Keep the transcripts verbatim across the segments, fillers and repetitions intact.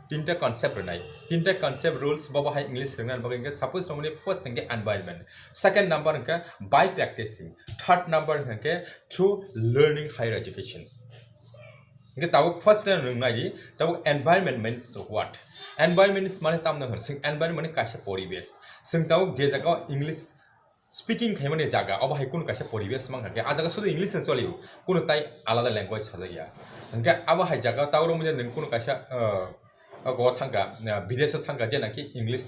Tinta concept rwnai, tinta concept rules bobo hai English rwngna bagwi hwnkhe, suppose romani first hwnkhe environment, second number hwnkhe by practicing, third number hwnkhe through learning higher education. Hwnkhe tabuk first time rwngnai di, tabuk environment means what? Environment is mane tamno hwn, sing environment mane kaisa poribesh. Sing tabuk je jaga English speaking khaimani jaga, obo hai kunu kaisa poribesh mankha khe, a jaga sudu English no choliu, kunu tai alada language sajak ya. Hwnkhe abo hai jaga tao romwi nwng kunu kaisa, uh, go thangkha, uh, bidesh o thangkha, je naki English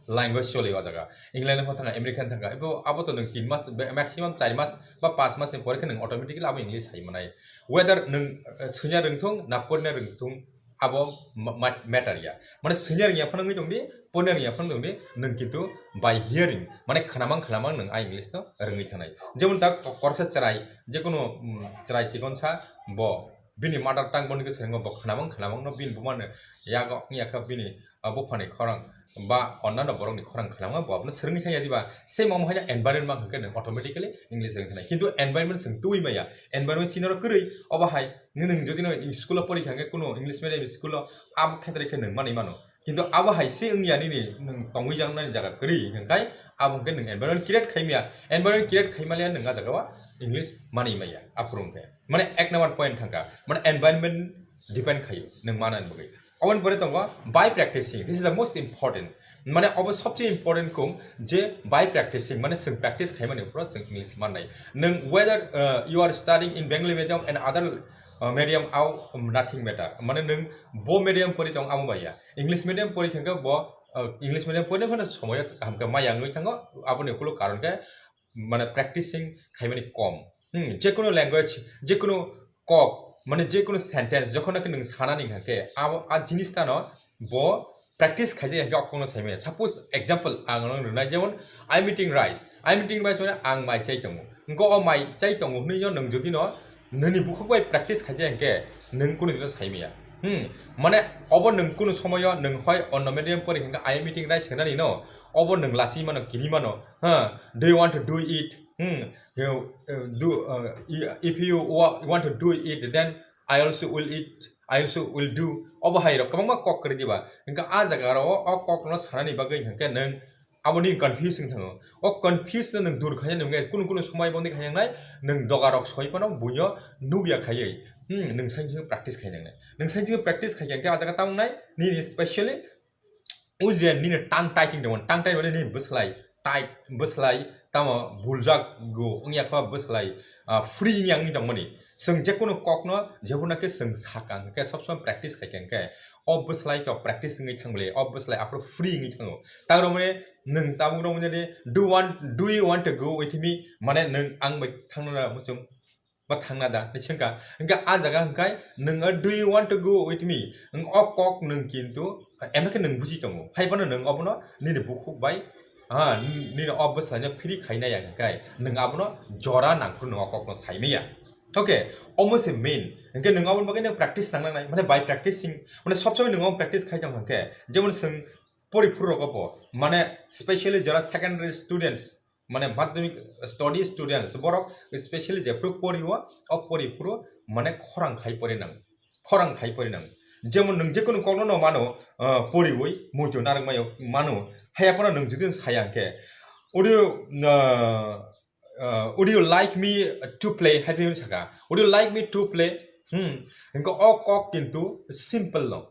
language choliu a jaga. England o thangkha, American thangkha, ebo abo to nwng tin mas, be-, maximum char mas ba panch mas ni pore khe nwng automatically abo English hai manai. Whether nwng, uh, swina rwngthung na porina rwngthung, abo ma-, ma-, matter ya. Mane swina rwngya phano wngwi tongdi, porina rwngya phano tongdi, nwng kintu by hearing, mane khnamang khnamang nwng a English no rwngwi thanai. Jemon ta ko-, koroksa chwrai, jekunu, mm, chwrai chikonsa bo bini mother tongue boni khe swrwngo, bo khnamang khnamang no bini buma no yago wngya kha bini, ah, buphani khorang ba onnano borokni khorang khlama bo abono swrwngwi thangya diba? Same omo haino environment hwnkhe nwng automatically English rwngwi thanai. Kintu environment swng twiwi maya, environment sinoro kwrwi, obo hai nwng jodi no school o pori kha hwnkhe, kuno English medium school o, abo khetre khe nwng manwi mano. Kintu abo hai se wngya nini nwng tongwi jaknani jaga kwrwi, hwnkhe abo hwnkhe nwng environment create khai maya, environment create khai maliya nwng a jaga o English manwi maya, aphuru hwnkhe. Mane ek number point thangkha, mane environment depend khaio nwng manani bagwi. Oboni pore tongo by practicing, this is the most important. Mane obo sobse important kung je by practicing, mane chwng practice khaimani uphuru chwng English mannai. Nwng whether, uh, you are studying in Bengali medium and other, uh, medium, how, um, nothing matter. Mane nwng bo medium pori tong amo bai ya. English medium pori khe bo, uh, English medium pori phano somoyo kaham khe maya wngwi thango, aboni ukhuluk karon khe mane practicing khaimani kom. Hmm, jekunu language, jekunu kok, mane jekunu sentence jokhon naki nwng sanani hwnkhe, abo a jinis tano bo practice khaijak hwnkhe o kokno saimaya. Suppose example ang nang rwnai, jemon, "I'm eating rice." "I'm eating rice" mane ang mai chai tongo. Hwnkhe o mai chai tongo hwnwi no nwng jodi no nini bukhuk bai practice khaijak hwnkhe nwng kunu dino saimaya. Hmm, mane obo nwng kunu somoyo nwng hoi onno medium pori hwnkhe "I am eating rice" hwnani no, obo nwng lasi mano, kiri mano, ha, "Do you want to do it?" Hmm, you, uh, do, uh, i-, if you wa-, want to do it, then I also will it, I also will do. Obo hai rok kwbangma kok kwrwi diba. Hwnkhe a jaga ro o kok no sanani bagwi hwnkhe nwng aboni confuse wng thango. O confuse no nwng dur khaina nwng kunu kunu somoi boni khaina nai nwng doga rok soi phano buino nugya khaiwi. Hmm, nwng sainching practice khaina nai. Nwng sainching practice khai khe a jaga tamo nai nini specially o je nini tongue tight wng tongmani, tongue tight mane nini bwslai tight, bwslai tamo buljak go wngya kha bwslai, ah, free wngya wngwi tongmani. Chwng jekunu kokno jebonaki chwng sakha hwnkhe sob somoi practice khaikha hwnkhe o bwslai to practice wngwi thangbole, o bwslai aphuru free wngwi thango. Tang romani nwng tabuk romani, "Do want, do you want to go with me?" Mane nwng ang bai thangna muchung ba thangna da, ni sengkha. Hingke a jaga hingkai, nwng, "Do you want to go with me?" Nwng o kok nwng kintu, emno khe nwng buji tongo. Hai phano nwng obono nini bukhuk bai, ha, nini o bwsalaino free khaina ya hingkai, nwng abono jora nangkru nwng o kokno saimaya. Okay, omo se main. Hingke nwng aboni bagwi nwng practice nang nangnai. Mane by practicing, mane sob somoi nwng omo practice khai tong hingke. Jemon chwng poriphuru rogo bo, mane specially jara secondary students, mane madhyamik study students, borok specially jephru pori o, o poriphuru mane khorang khai pori nang, khorang khai pori nang. Jemon nwng jekunu kokno no mano, ah, poriwi muitu narwk mayo mano, haya phano nwng jodi saya hwnkhe, "Would you, ah, ah, would you like me to play?" hai phano saka, "Would you like me to play?" Hmm, hingke o kok kintu simple no.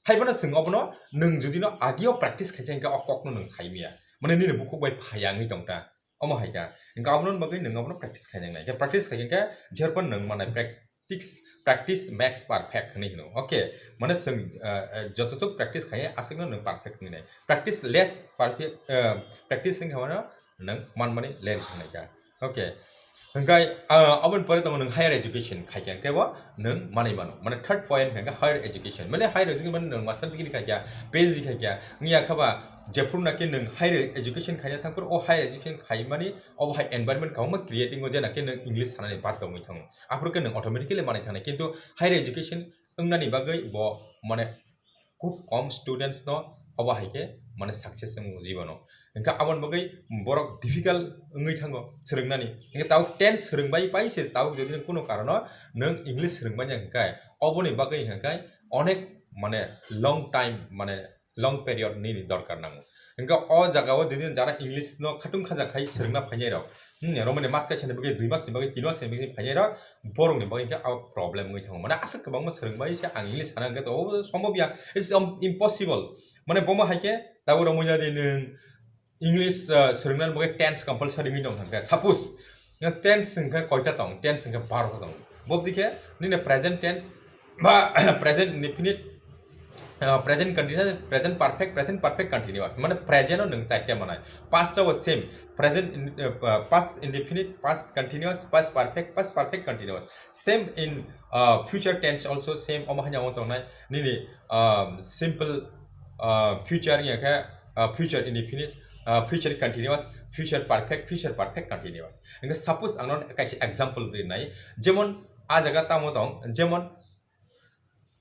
Hai phano chwng obono nwng jodi no agio practice khaisa hingke o kokno nwng saimaya. Mane nini bukhuk bai phaya wngwi tongta. Omo hai kha. Hingke abono bagwi nwng obono practice khainang nai. Hingke practice khai hingke jerpon nwng mane practice, practice makes perfect hinwi hino. Okay. Mane chwng, eh, eh, jototok practice khai aswkno nwng perfect wngwi nai. Practice less perfect, eh, practice wngkha mano nwng manmani less wngwi nai kha. Okay. Hingkai, ah, aboni pore tongo nwng higher education khai khe, hingke bo nwng manwi mano. Mane third point hingke higher education. Mane higher education mane nwng master degree khai khe, P H D khai khe, wngya khe ba jephru naki nwng higher education khaina thangphuru, o higher education khaimani obo hai environment kwbangma creating o, je naki nwng English sanani bad tongwi thango. Aphuru khe nwng automatically manwi thangnai. Kintu higher education wngnani bagwi bo mane khub kom students no obo hai khe mane success wngo jibono. Hingke aboni bagwi borok difficult wngwi thango swrwngnani. Hingke tabuk ten swrwngbai pai se tabuk jodi nwng kunu karono nwng English swrwngmani hingke oboni bagwi hingke onek mane long time, mane long period nini dorkar nango. Hingke o jaga o jodi jara English no khatung khaja khai swrwngna phainai rok, hmm, romani mas kaisa ni bagwi, dui mas ni bagwi, tin mas ni bagwi phainai rok, borok ni bagwi hingke abo problem wngwi thango. Mane aswk kwbangma swrwng bai se ang English sana hingke to obo sombhob ya, it's im-, impossible. Mane bomo hai khe tabuk romwi jadi nwng English, ah, swrwngna bagwi tense compulsory wngwi tong thangkhe. Suppose, na tense hwnkhe koita tong? Tense hwnkhe barota tong. Bobdi khe nini present tense ba present indefinite, ah, present continuous, present perfect, present perfect continuous. Mane present o nwng chaita manai. Past o same. Present in, ah, past indefinite, past continuous, past perfect, past perfect continuous. Same in, ah, future tense also same. Omo haino omo tongnai. Nini, um, simple, ah, future wngya khe, ah, future indefinite, ah, future continuous, future perfect, future perfect continuous. Hingke suppose ang nono kaisa example rinai, jemon a jaga tamo tong, jemon,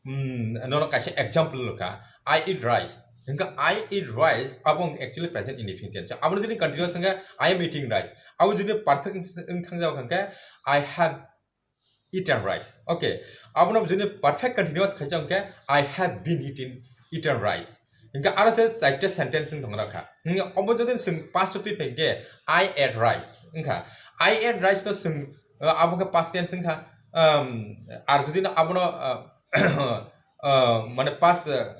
mm, nono kaisa example rwkha, "I eat rice." Hingke "I eat rice," abo wngkha actually present indefinite tense. So, abo jodi continuous hingke, "I am eating rice." Abo jodi perfect wng thang jago hingke, "I have eaten rice." Okay. Abono jodi perfect continuous khaijak hingke, "I have been eating, eaten rice." Hingke aro se chaita sentence wng tong rakha. Hingke obo jodi swng past o twi phai hingke, "I ate rice." Wngkha. "I ate rice" no swng, uh, abo khe past tense wngkha. Um, ar jodi no abono, uh, uh, mane past, uh,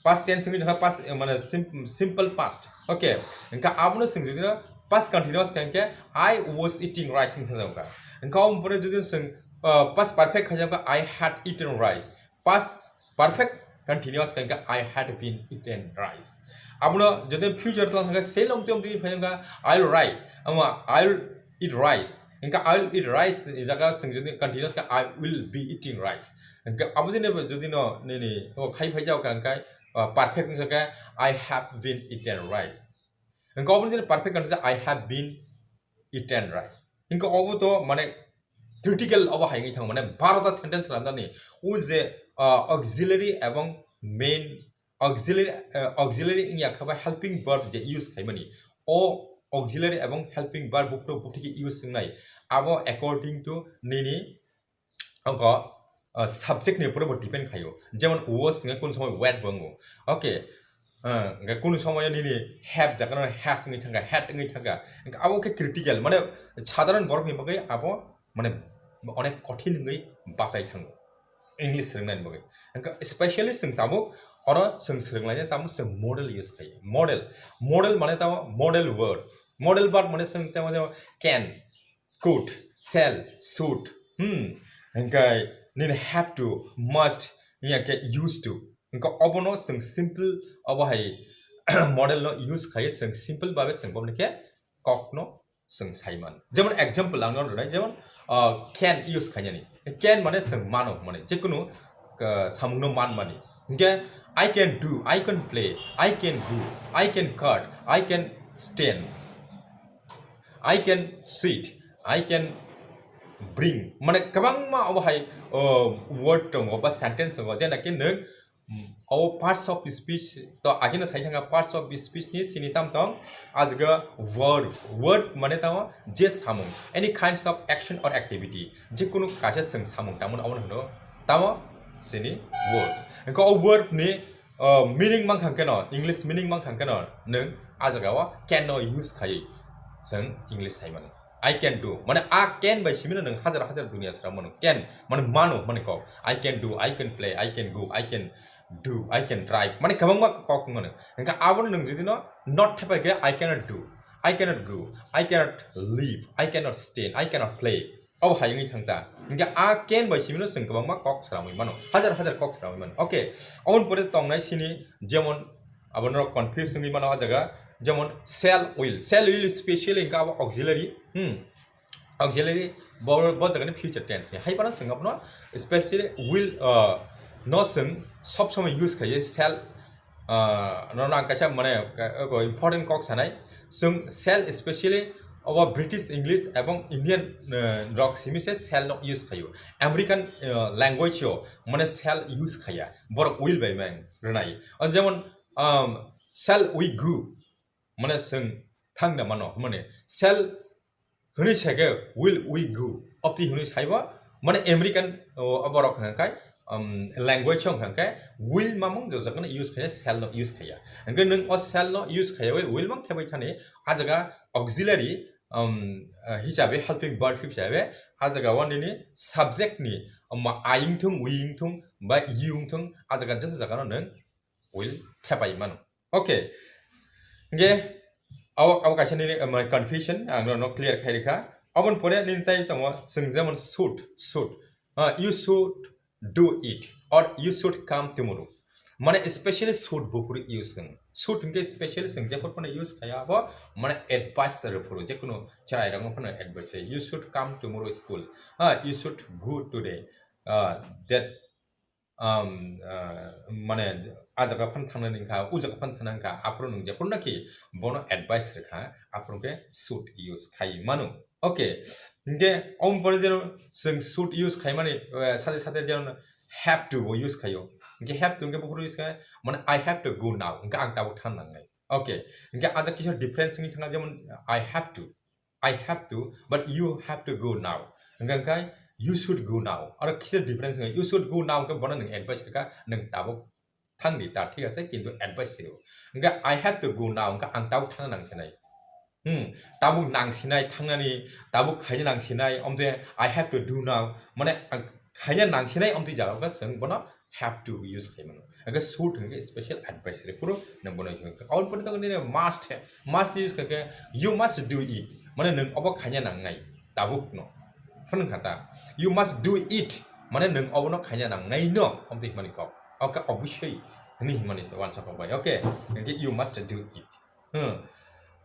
past tense wngwi tongkha past, eh, mane sim-, simple past. Okay. Hingke abono swng jodi no past continuous khe hingke, "I was eating rice" wngwi thangjakha. Hingke omo pore jodi swng, uh, past perfect khaijak hingke, "I had eaten rice." Past perfect continuous khe hingke, "I had been eaten rice." Abono jodi future tong hingke, "Selom tiom tini phai hingke, I'll write." Ama, "I'll eat rice." Hingke, "I'll eat rice" ni jaga swng jodi continuous khe, "I will be eating rice." Hingke abo jodi no, jodi no nini o khai phai jao kha hingke, uh, perfect wngsa khe, "I have been eaten rice." Hingke obo jodi perfect wngsa, "I have been eaten rice." Hingke obo to mane critical obo hai wngwi thango, mane barota sentence khlaijani. O je, uh, auxiliary ebong main, auxiliary, uh, auxiliary wngya khe ba helping verb je use khaimani. O auxiliary ebong helping verb buphuru buphuru khe use wngnai. Abo according to nini Ongkha, uh, subject ni upor bo depend khaio. Jemon was hingkhe kunu somoi were bo wngo. Okay. Uh, hingkhe kunu somoi nini have jaga no has wngwi thangkha, had wngwi thangkha. Hingkhe abo khe critical, mane sadharon borok ni bagwi abo mane onek kothin wngwi bachai thango English swrwngna ni bagwi. Hingkhe specially chwng tabuk oro chwng swrwnglainai tamo chwng modal use khaio. Modal, modal mane tamo modal verb. Modal verb mane chwng tamo can, could, shall, should, hmm, hingkhe nini have to, must, hingkhe used to. Hingkhe obono chwng simple obo hai modal no use khai chwng simple babe chwng bono khe kok no chwng sai man. Jemon example ang no rwnai, jemon, ah, can use khainani. Can mane chwng mano, mane jekunu, ah, samung no man mani. Hingkhe I can do, I can play, I can go, I can cut, I can stand. I can sit, I can bring. Mane kwbangma obo hai, o, word tongo ba sentence tongo, jena khe nwng, mm, obo parts of speech to ageno sai thangkha, parts of speech ni sini tam tong, ajga verb. Verb mane tamo je samung, any kinds of action or activity, jekunu kaisa chwng samung tamo obo hwno tamo sini verb. Hingkhe o verb ni, o, meaning mankha keno, English meaning mankha keno, nwng a jaga o can no use khaiwi chwng English sai mano. I can do. Mane a can bai simi no nwng hajar hajar duniya sara mano. Can, mane mano, mane kok. I can do, I can play, I can go, I can do, I can drive. Mane kwbangma kok mano. Hingkhe abono nwng jodi no not thepai khe, I cannot do, I cannot go, I cannot live, I cannot stand, I cannot play. Obo hai wngwi thang ta. Hingkhe a can bai simi no chwng kwbangma kok sramwi mano. Hajar hajar kok sramwi mano. Okay. Oboni pore tongnai sini jemon abo norok confuse wngwi mano o jaga. Jemon shall, will. Shall, will specially hingkhe abo auxiliary. Hmm. Auxiliary bo, bo jaga ni future tense ni. Hai phano chwng abono specially will, uh, no chwng sob somoi use khaio shall, ah, nono ang kaisa mane, ka-, oko important kok sanai. Chwng shall specially obo British English ebong Indian, eh, rok simi se shall no use khaio. American, eh, language o mane shall use khaya. Borok will bai mang rwnai. O jemon, um, "Shall we go?" Mane chwng thang da mano. Mane shall hwnwi sa khe, "Will we go?" Obtwi hwnwi saibo, mane American, o, borok hwnka khe, um, language o hwnkha khe will mamung jojagano use khaiya, shall no use khaiya. Hwnkhe nwng o shall no use khaiyawi will mang thebai thani, a jaga auxiliary, um, uh, hisabe helping verb hisabe a jaga o nini subject ni, um, I wngthung, we wngthung, ba you wngthung, a jaga joto jagano nwng will thepai mano. Okay. Hwnkhe abo, abo kaisa nini, um, confusion ang no clear khai rikha. Aboni pore nini tai tongo, chwng jemon should, should. Ah, you should do it or you should come tomorrow. Mane specially should buphuru use chwng. Should hwnkhe specially chwng jephuru phano use khaiya abo, mane advice rwphuru, jekunu chwrai rokno phano advice. You should come tomorrow school. Ah, you should go today. Ah, that, um, ah, mane a jaga phano thangnani wngkha, u jaga phano thangnani wngkha, aphuru nwng jephuru naki bono advice rwkha, aphuru khe should use khai mano. Okay, hwnkhe oboni pore jeno chwng should use khaimani, eh, sate sate jeno have to bo use khaio. Hwnkhe have to hwnkhe buphuru use khai, mane, "I have to go now," hwnkhe ang tabuk thang nangnai. Okay, hwnkhe a jaga kisa difference wngwi thangkha, jemon, "I have to, I have to, but you have to go now." Hwnkhe, hwnkhe, "You should go now." Aro kisa difference wngwi, "You should go now," hwnkhe bono nwng advice rwkha, nwng tabuk thang di ta, thik ase, kintu advice rw. Hwnkhe, "I have to go now," hwnkhe ang tabuk thangna nangsinai. Hmm, tabuk nangsinai thangnani, tabuk khaina nangsinai, omte, "I have to do now," mane ang khaina nangsinai, omte jagao khe chwng bono have to use khai mano. Hwnkhe should hwnkhe special advice rw phuru nwng bono use khai. Aboni pore tongo nini must, must use khai khe, "You must do it," mane nwng obo khaina nangnai, tabuk no. Phano kha ta, "You must do it," mane nwng obono khaina nangnai no, omte himani kok. Oke, obviously, hwnwi himani se wansukha bai. Okay, hwnkhe, "You must do it." Hmm.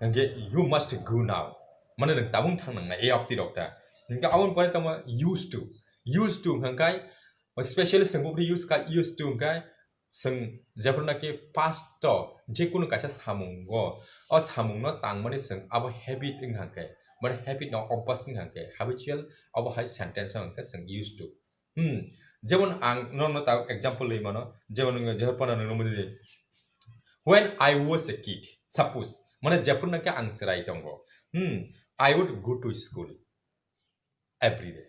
Hwnkhe, "You must go now." Mane nwng tabuk thang nangnai, e opti rok ta. Hwnkhe aboni pore tamo used to. Used to hwnkhe specially chwng buphuru use kha, used to hwnkhe chwng jephuru naki past o jekunu kaisa samungo, o samungno tangmani chwng abo habit wngkha khe, mane habit no obvas wngkha khe, habitual obo hai sentence o hwnkhe chwng used to. Hmm, jemon ang nono ta example rwi mano, jemon nwng jephuru phano nwng nukmani, "When I was a kid," suppose, mane jephuru naki ang chwrai tongo, hmm, "I would go to school every day."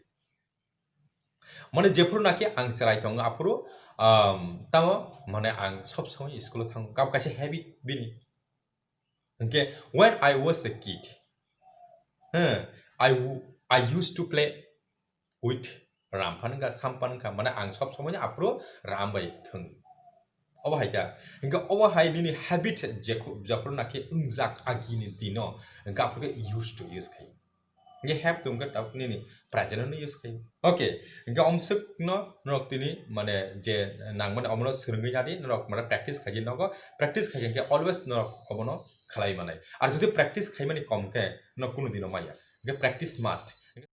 Mane jephuru naki ang chwrai tongo aphuru, um, tamo mane ang sob somoi school o thango, kabo kaisa habit bini. Hwnkhe, "When I was a kid, huh, I w-, I used to play with Ram," phan wngkha, Sam phan wngkha, mane ang sob somoi aphuru Ram bai thwng. Obo hai kha. Hwnkhe obo hai nini habit jekhu-, jephuru naki wngjak agini dino, hwnkhe aphuru khe used to use khai. Hwnkhe have to hwnkhe tabuk nini present no use khai. Okay, hwnkhe omswk no norok tini mane je nangmani omono swrwngwi nadi, norok mane practice khaidi nogo, practice khai khe always norok obono khlai manai. Ar jodi practice khaimani kom khe no kunu dino maya. Hwnkhe practice must.